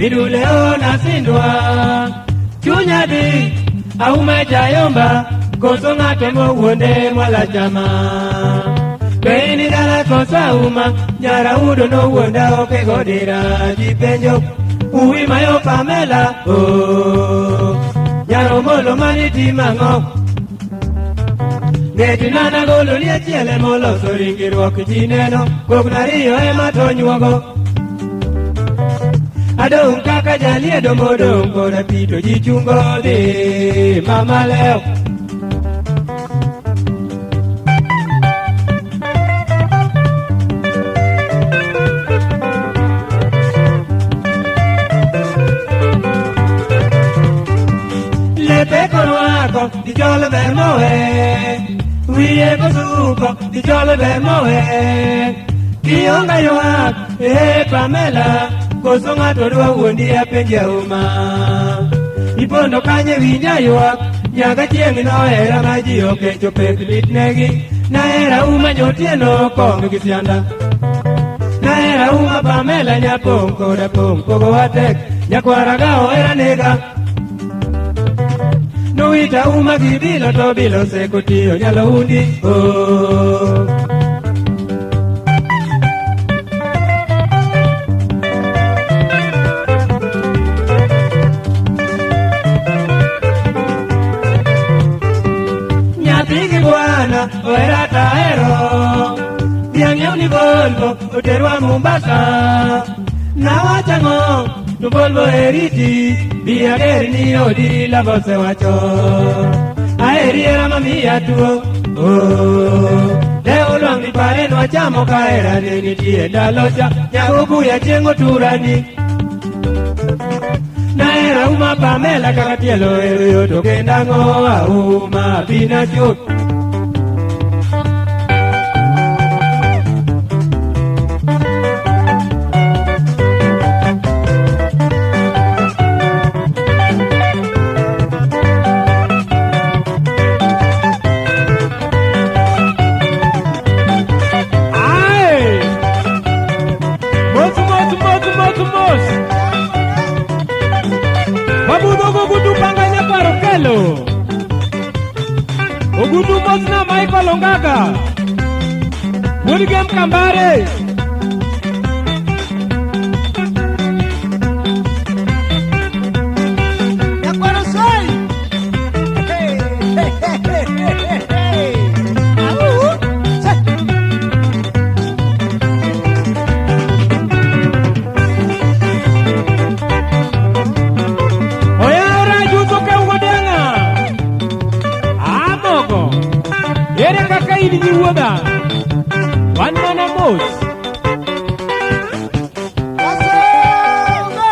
Bidule ona sindwa. Chunya di auma jayomba. Koso ng'ato mowuonde mwala chama. Be in dala koso auma. Nyara udo nowuonda oke godira. Ji penjo uwi mayo Pamela. Oh. Nyaro molo mani timang'o. Ng'eti nana golo ni achiel emoloso ringruok ji neno. Kogno ariyo ema to nyuogo. Adong' kaka jaliedo modong' koda pi to ji chungo dhi mama leo. Lepe korwako dichol ber mowe. Wiye kosuko dichol ber mowe. Kionga ywak eh Pamela. Koso ng'ato dwa wuondi apenji auma. Ipondo kanye winja ywak. Nyaka chieng' nohera ma ji okecho pek lit negi. Nahera uma nyotieno kong gi sianda. Nahera uma Pamela nyapong' koda pong' pogo watek. Nyakwara ga ohera nega. Nowita uma gi bilo to bilo seko tiyo nyalo undi. Oh. Nyathi gi bwana ohera tahero. Dhiang' ni Volvo oterwa Mombasa. Nawachang'o to Volvo eriti. Bi agerni odi lava osewacho. Aheri hera mamiya tuo. Oh. Dewo lwang'ni pare nwachamo ka hera ne nitie ndalo cha. Nyagubuya chieng' oturani. Nahera uma Pamela kaka tielo ero yot to kendo ang'o auma bina chuth. Aye! Mos mos mos mos mos. Wabudho gogudu panga nyakwar Okelo. Ogudu mos na Michael Ongaga. Wuod Gem Kambare. Nyakwar Osoi. Hey, hey, hey, hey, hey, hey. Au, se. Oyawra juso ka wuod ang'a. Amogo. Ere kaka in nyi wuodha? Wan mana mos. Kasongo.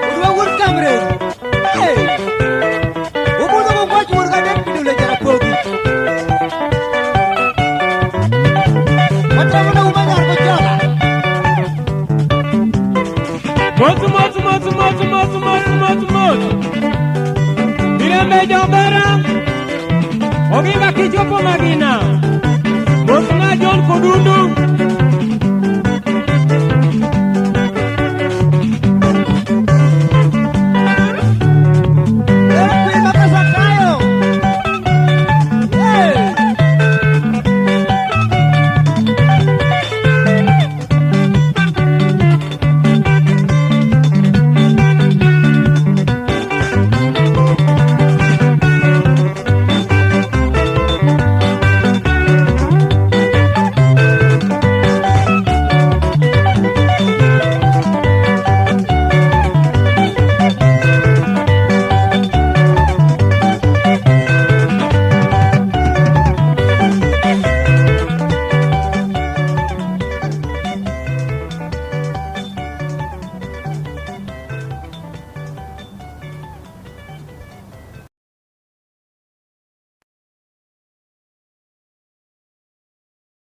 Odwa wuod Kamreri. Hey. Obudho gogwach wuod Kadek Bidule Jarapogi. Watemo na uma nyar gochola. Mos mos mos mos mos mos mos mos. Mirembe jobera. Oginga kichopo magina. Mos na John Kodundu.